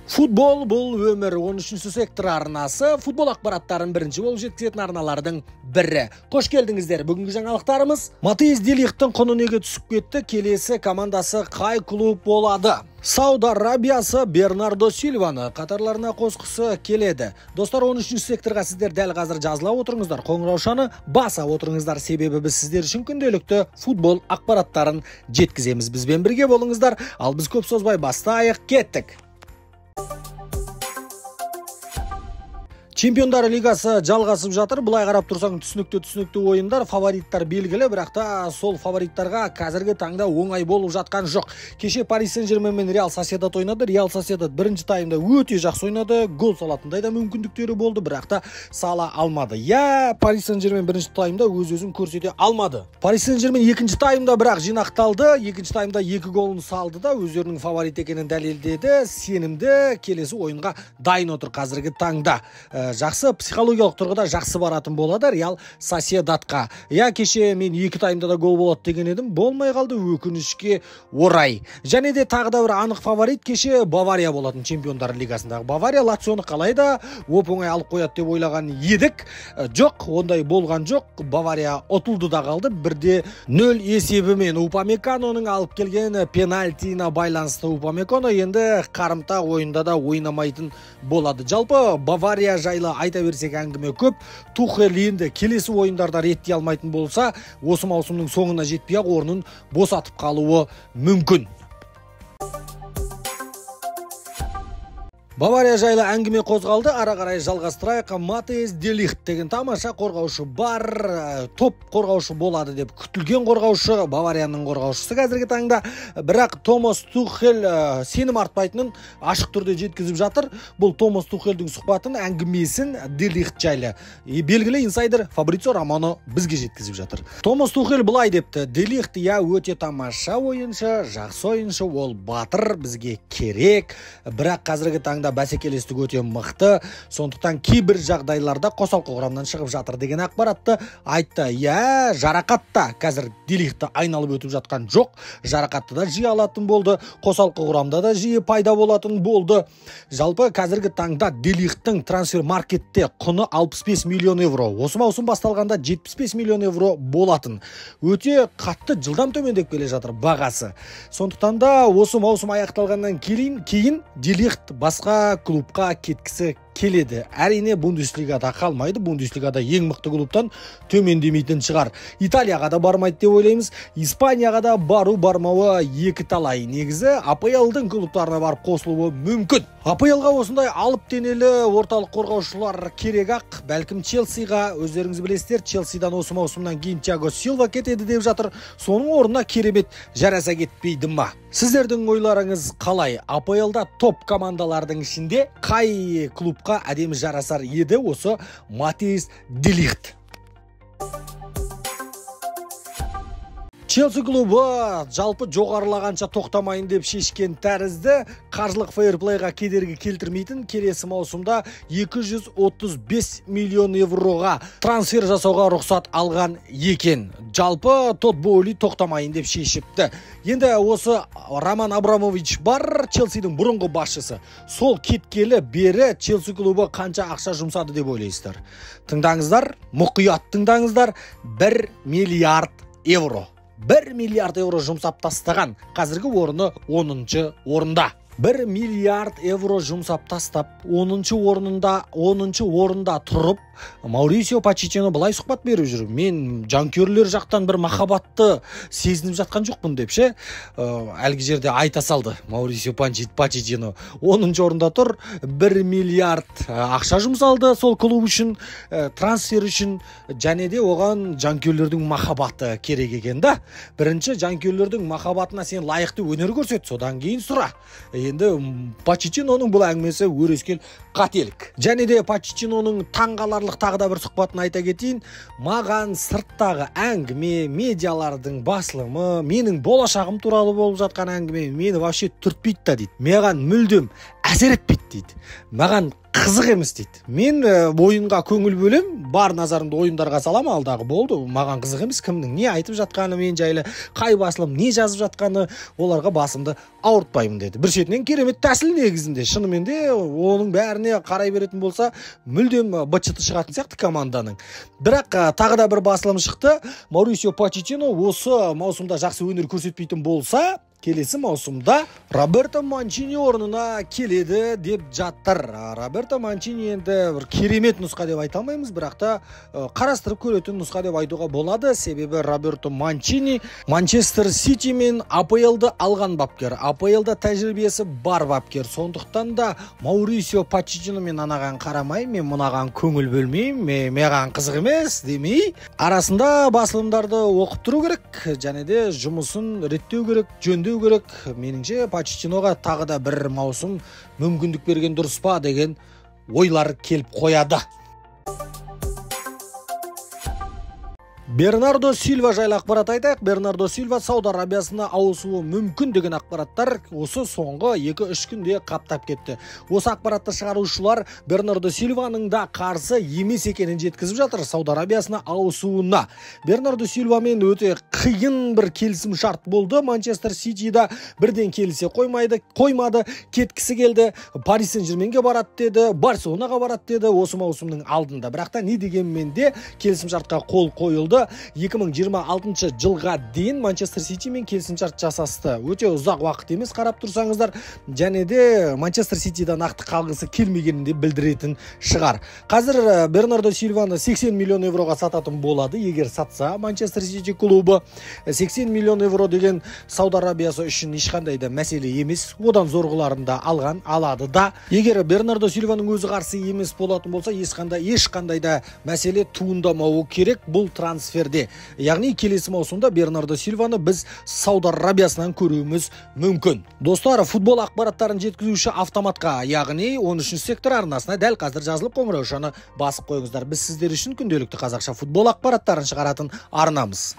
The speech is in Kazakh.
Футбол бұл өмір. 13-ші сектор арнасы футбол ақпараттарын бірінші болып жеткізетін арналардың бірі. Қош келдіңіздер. Бүгінгі жаңалықтарымыз: Матис де Лихттің құны неге түсіп кетті? Келесі командасы қай клуб болады? Сауд Арабиясы Бернардо Сильваны қатарларына қосқысы келеді. Достар, 13-ші секторға сіздер дәл қазір жазыла отырыңыздар, қоңыраушаны баса отырыңыздар, себебі біз сіздер үшін күнделікті футбол ақпараттарын жеткіземіз. Бізбен бірге болыңыздар. Ал біз көп созбай бастайық, кеттік. Чемпиондар лигасы жалғасып жатыр. Былай қарап тұрсаң түсінікті ойындар, фавориттар белгілі, бірақ та сол фавориттарға қазіргі таңда оңай болып жатқан жоқ. Кеше Пари Сен-Жермен мен Реал Сосьедад ойнады. Реал Сосьедад бірінші таймда өте жақсы ойнады, гол салатындай да мүмкіндіктері болды, бірақ та сала алмады. Я Пари Сен-Жермен бірінші таймда өз-өзін көрсете алмады. Пари Сен-Жермен екінші таймда бірақ жинақталды. Екінші таймда екі голын салды да өздерінің фаворит екенін дәлелдеді. Сенімді келесі ойынға дайын отыр қазіргі таңда. Жақсы психологиялық тұрғыда жақсы баратын болады Реал Сосьедадқа. Я кеше мен екі таймда да гол болады деген едім, болмай қалды өкінішке орай. Және де тағы да бір анық фаворит кеше Бавария болатын, Чемпиондар лигасындағы Бавария Лационы қалай да оп-оңай алып қояды деп ойлаған едік. Жоқ, ондай болған жоқ. Бавария ұтылды да қалды. 1-0 есебімен Упамеканоның алып келген пенальтиына байланысты Упамекано енді қарымта ойында да ойнамайтын болады. Жалпы Бавария жайлы айта берсек әңгіме көп. Тухель енді келесі ойындарда реттей алмайтын болса, осы маусымның соңына жетпей-ақ орнын босатып қалуы мүмкін. Бавария жайлы әңгіме қозғалды, ара қарай жалғастырайық. Матис де Лихт деген тамаша қорғаушы бар, топ қорғаушы болады деп күтілген қорғаушы, Баварияның қорғаушысы қазіргі таңда. Бірақ Томас Тухель сенім артпайтынын ашық түрде жеткізіп жатыр. Бұл Томас Тухельдің сұхбатын, әңгімесін де Лихт жайлы белгілі инсайдер Фабрицио Романо бізге жеткізіп жатыр. Томас Тухель былай депті: де Лихт я өте тамаша ойыншы, жақсы ойыншы, ол батыр, бізге керек. Бірақ қазіргі таңда бәсекелестік өте мықты, сондықтан кейбір жағдайларда қосалқы құрамнан шығып жатыр деген ақпаратты айтты. Я жарақат та қазір де Лихтті айналып өтіп жатқан жоқ, жарақатты да жиі алатын болды, қосалқы құрамда да жиі пайда болатын болды. Жалпы қазіргі таңда де Лихттің трансфер маркетте құны 65 миллион евро. Осы маусым басталғанда 75 миллион евро болатын. Өте қатты жылдам төмендеп келе жатыр бағасы. Сондықтан да осы маусым аяқталғаннан кейін де Лихт басқа клубқа кеткісі келеді. Әрине Бундеслигада қалмайды, Бундеслигада ең мықты клубтан төмендемейтін шығар. Италияға да бармайды деп ойлаймыз. Испанияға да бару бармауы екі талай. Негізі АПЛ-дың клубтарына барып қосылуы мүмкін. АПЛ-ға осындай алып денелі орталық қорғаушылар керек-ақ. Бәлкім Челсиға, өздеріңіз білесіздер, Челсидан осы маусымнан кейін Тиаго Силва кетеді деп жатыр. Соның орнына керемет жараса кетпейді ма? Сіздердің ойларыңыз қалай? АПЛ-да топ командалардың ішінде қай клубқа әдемі жарасар еді осы Матис де Лихт? Челси клубы жалпы жоғарылағанша тоқтамайын деп шешкен тәрізді, қаржылық фейерплейға кедергі келтірмейтін келесі маусымда 235 миллион евроға трансфер жасауға рұқсат алған екен. Жалпы Тодд Боули тоқтамайын деп шешіпті. Енді осы Роман Абрамович бар, Челсидің бұрынғы басшысы. Сол кеткелі бері Челси клубы қанша ақша жұмсады деп ойлайсыздар? Тыңдаңыздар, мұқият тыңдаңыздар, 1 миллиард евро. 1 миллиард евро жұмсап тастаған. Қазіргі орны 10-шы орында. 1 миллиард евро жұмсап тастап, 10-шы орында тұрып, Маурисио Почеттино былай сұхбат беріп жүр. Мен жанкүйерлер жақтан бір махаббатты сезініп жатқан жоқпын деп ше. Әлгі жерде айта салды Маурисио Почеттино. 10-шы орында тұр, 1 миллиард ақша жұмсалды сол клуб үшін, трансфер үшін, және де оған жанкүйерлердің махаббаты керек екен да. Бірінші жанкүйерлердің махаббатына сен лайықты өнер көрсет, содан кейін сұра. Енді Почеттиноның бұл әңгімесі өрескел қателік. Және де Почеттиноның таңғаларлық тағы да бір сұхбатын айта кетейін. Маған сырттағы әңгіме, медиалардың басылымы, менің болашағым туралы болып жатқан әңгіме мені вообще түртпейді да дейді. Маған мүлдем әсер етпейді дейді. Маған Қызық емес дейді. Мен ойынға көңіл бөлем, бар назарымды ойындарға салам, алдағы болды. Маған қызық емес кімнің не айтып жатқаны, мен жайлы қай басылым не жазып жатқаны, оларға басымды ауыртпаймын деді. Бір шетінен керемет тәсіл негізінде. Шынымен де оның бәріне қарай беретін болса, мүлдем быт-шыты шығатын сияқты команданың. Бірақ тағы да бір басылым шықты. Маурисио Почеттино осы маусымда жақсы өнер көрсетпейтін болса, келесі маусымда Роберто Манчини орнына келеді деп жатыр. Роберто Манчини енді бір керемет нұсқа деп айта алмаймыз, бірақ та қарастырып көретін нұсқа деп айтуға болады. Себебі Роберто Манчини Манчестер Сити мен АПЛ-ды алған бапкер, АПЛ-да тәжірибесі бар бапкер. Сондықтан да Маурисио Почеттино мен анаған қарамай, мен мынаған көңіл бөлмеймін, маған қызық емес демей, арасында басылымдарды оқып тұру керек, және де жұмысын реттеу керек, жөндеу керек. Меніңше Почеттиноға тағы да бір маусым мүмкіндік берген дұрыс па деген ойлар келіп қояды. Бернардо Сильва жайлы ақпарат айтайық. Бернардо Сильва Сауд Арабиясына ауысуы мүмкін деген ақпараттар осы соңғы 2-3 күнде қаптап кетті. Осы ақпаратты шығарушылар Бернардо Сильваның да қарсы емес екенін жеткізіп жатыр Сауд Арабиясына ауысуына. Бернардо Сильвамен өте қиын бір келісім шарт болды. Манчестер Ситида бірден келісе қоймады, кеткісі келді. Пари Сен-Жерменге барады деді, Барселонаға барады деді осы маусымның алдында. Бірақ та не дегенмен де келісім шартқа қол қойылды. 2026 жылға дейін Манчестер Сити мен келісімшарт жасасты. Өте ұзақ уақыт емес қарап тұрсаңыздар, және де Манчестер Ситида нақты қалғысы келмегенін де білдіретін шығар. Қазір Бернардо Сильваны 80 миллион евроға сататын болады, егер сатса Манчестер Сити клубы. 80 миллион евро деген Сауд Арабиясы үшін ешқандай да мәселе емес. Одан зорғыларын да алған, алады да. Егер Бернардо Сильваның өзі қарсы емес болатын болса, ешқандай да мәселе туындамауы керек бұл трансфер. Яғни келесі маусымда Бернардо Сильваны біз Сауд Арабиясынан көруіміз мүмкін. Достар, футбол ақпараттарын жеткізуші автоматқа, яғни 13 сектор арнасына дәл қазір жазылып қоңыраушаны басып қойыңыздар. Біз сіздер үшін күнделікті қазақша футбол ақпараттарын шығаратын арнамыз.